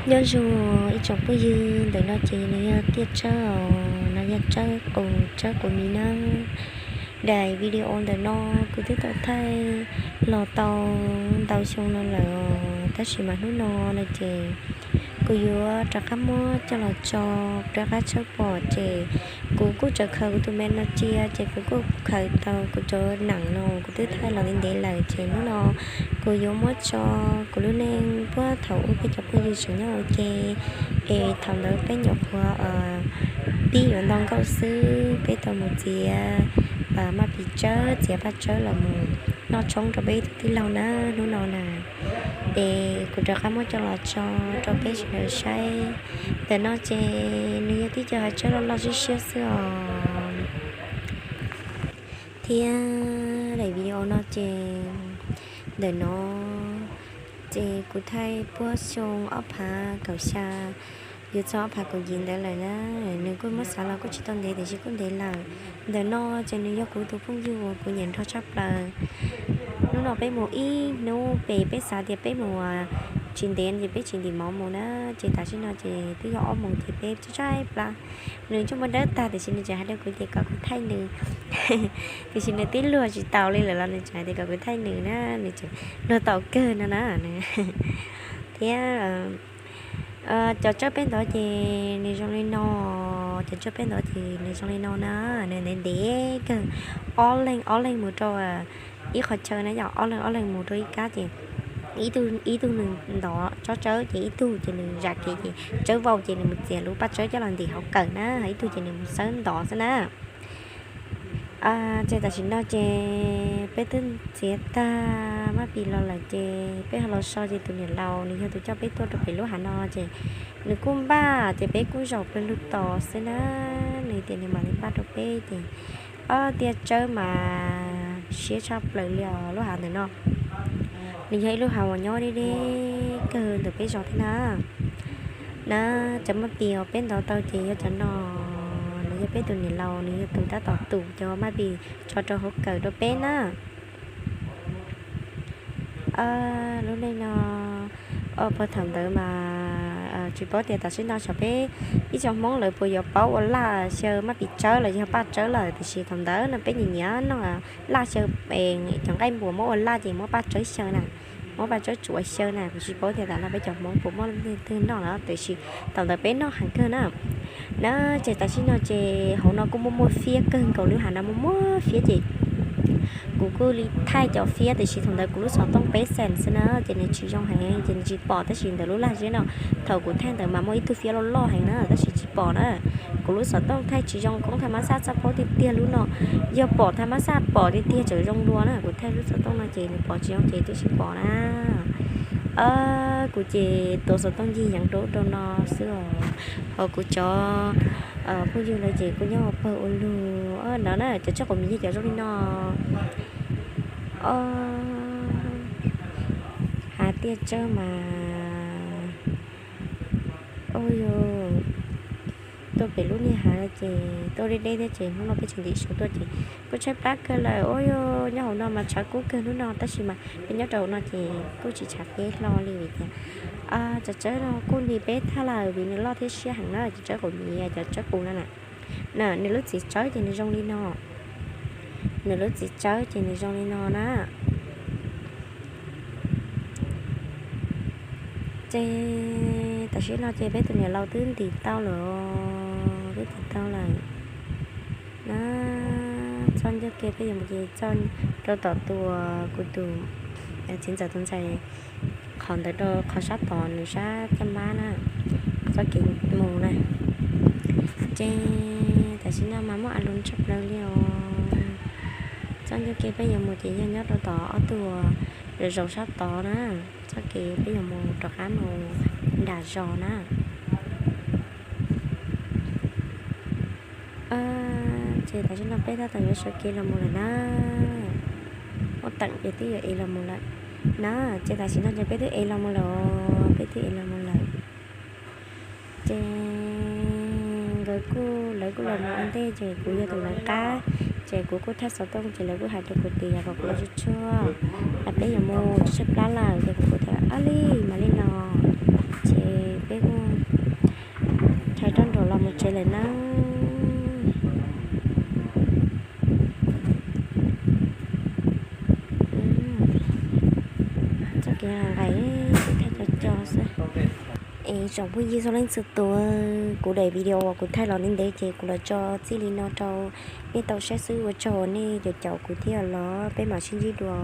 Nyob zoo ib tsoom phooj ywg, ntawm no ces nws yog tiaj tsawb os, no yog tsawb qus, tsawb qus mis nawb. Daim video ntawm no kuv twb tau thaij los tau ntau xyoo no lawm os, tab sis mas hnub no no ces kuv yuav rov qab muab coj los tso rov qab tshawb pom ces kuv kuj tseem khaws kuv tus me no cia ces kuv kuj khaws tau kuv cov neem no kuv twb thaij los ntev ntev lawm ces hnub no kuv yuav muab tso kuv lub neej puag thaum ub peb cov phooj ywg tseem nyob ua ke, es thaum ntawd peb nyuam qhuav pib yuav nto nkauj xwb peb tau mus txiav maj pis tsawb, txiav paj tsawb los mus noj tshoob rau peb ib tug tij laug na hnub no na. Es kuv rov qab muab coj los tso rau peb sawv daws saib. Ntawm no ces nws yog tib co hav tsawb loj loj siab siab xwb os. Thiab daim video no ces ntawm no ces kuv thaij puag xyoo ob phav kaum xya yuav txog ob phav kaum yim ntawd lawm na. Nws kuj muab xav los kuj tsis tau ntev tiam sis kuj ntev lawm. Ntawm no ces nws yog kuv tus phooj ywg uas kuv nyiam nrog tshaj plaws. Hnub no peb mus ib hnub pem, peb xav tias peb mus tsis ntev ces peb tsis ntim mov mus na, ces tam sim no ces twb yog ob moos ces peb tsaib plab. Nws coj muaj dawb tag tiam sis nws tseem hais rau kuv tias kom kuv thaij nws, tiam sis nws twb luag tsis taus li lawm los nws tseem hais tias kom kuv thaij nws na, nws tseem luag taus kawg no na. Thiab cov tsawb peb ntawd ces nws zoo li no, cov tsawb peb ntawd ces nws zoo li no na, nws ntev ntev kawg, ob leeg ob leeg mus rau ib qhov chaw na yom, ob leeg ob leeg mus rau ib kab ces ib tug nws ntov tsob tsawb ces ib tug ces nws zam kev ces tsawb vau ces nws mus txiav lub paj tsawb coj los ntim hauv kawm na, ib tug ces nws mus xawb ntov xwb na. Ces tam sim no ces peb twb txiav tag maj pis los lawm ces peb ho los so ces tus niam laus nws yog tus coj peb tuaj rau pem lub hav no ces nws kuj npaj ces peb kuj zaum pawg lug tos xwb na. Nws tias nws mam li npaj rau peb ces ob tiaj tsawb mas siab tshaj plaws li os lub hav ntawm no. Nws yog ib lub hav uas nyob deb deb kawg ntawm peb zos thiab na. Na, cov maj pis uas peb ntov tau ces yog cov no, nws yog peb tus niam laus nws yog tus tab tom tus cov maj pis tso rau hauv kawm rau peb na. Lub neej no, puag thaum ntawd mas tsis paub tias tam sim no xyov peb ib tsoom Hmoob lawv puas yuav paub ua laj xyaw maj pis tsawb los yog paj tsawb lawm, tiam sis thaum ntawd no peb nyiam nyiam noj laj xyaw, cov nqaij npuas muab ua laj ces muab paj tsawb xyaw na, muab paj tsawb tsuav xyaw na, kuv tsis paub tias tam no peb cov Hmoob puas muaj leej twg noj lawm, tiam sis thaum ntawd peb noj heev kawg na. Na, ces tam sim no ces hauv no kuj muaj muaj fiab kawg nkaus, lub hav no muaj muaj fiab ces kuv kuj li thaij cov fiab, tiam sis thaum ntawd kuv lub xov tooj peb xees xwb na ces nws tsis zoo heev ces nws tsis pom, tab sis ntawm lub laj zeb no thaum kuv thaij ntawd mas muaj ib tug fiab loj loj heev na tab sis tsis pom na. Kuv lub xov tooj thaij tsis zoo, koob thaj mab xaj txaj paub tiag tiag lub no, yog pom thaj mab xaj pom tiag tiag tseem zoo dua na, kuv thaij lub xov tooj no ces nws pom tsis zoo ces twb tsis pom na. Kuv ces tuav xov tooj ncig yeev rau ub rau no xwb os, ho kuv cov phooj ywg lawv ces kuj nyob ua pawg ua lug no na, cov tsawb qus mis yog cov zoo li no. Hav tiaj tsawb mas, ua yog tuaj pem lub niag hav no ces tuaj deb deb thiab ces hnub no peb tseem ntim su tuaj ces kuj tshaib plab kawg lawm. Ua yog nyob hauv no mas tshav kub kawg hnub no, tab sis mas peb nyob rau hauv no ces kuj tsis tshav peb hlo li vim tias cov tsawb no kuj nti peb thaj lawm vim nws loj thiab siab heev na, cov tsawb qus mis, cov tsawb qus no na. Na, nws lub txiv tsawb ces nws zoo li no, nws lub txiv tsawb ces nws zoo li no na. Ces tam sim no ces peb tus niam laus twb ntim tau lawm, twb ntim tau lawm na. Txoj ncauj ke peb yuav mus ces txoj rau tom tus, kuv tus txiv ntxawm tus ntxhais qhov ntawd rau qhov sab tod nws sab caj npab na, txoj kev mus na. Ces tam sim no mas muaj a lus tshaj plaws li os. Txoj ncauj ke peb yuav mus ces yog nyob rau tom ob tug uas zaum sab tod na, txoj kev peb yuav mus rov qab mus nram zos na. Ces tam sim no peb tab tom yuav sawv kev los mus lawm na. Muab teem ces twb yuav ev los mus lawm na. Ces tam sim no ces peb twb ev los mus lawm, peb twb ev los mus lawm. Ces nkawd kuj, lawv kuj los mus ua ntej ces kuv yog tus lawv qab, ces kuv kuj thaij xov tooj ces lawv kuj hais rau kuv tias kom kuv los tsuag tsuag, peb yuav mus tshaib plab lawm ces kuv kuj tias ab li mas li no. Ces peb lawm na. Txoj kev nqaim, kev thaij co co xwb. Es tsoom phooj ywg txhua leej txhua tus, kuv daim video uas kuv thaij los ntev ntev ces kuv los tso txij li no rau nej tau saib xwb. Ua tsaug uas nej caum caum kuv thiab los, peb mam sib ntsib dua.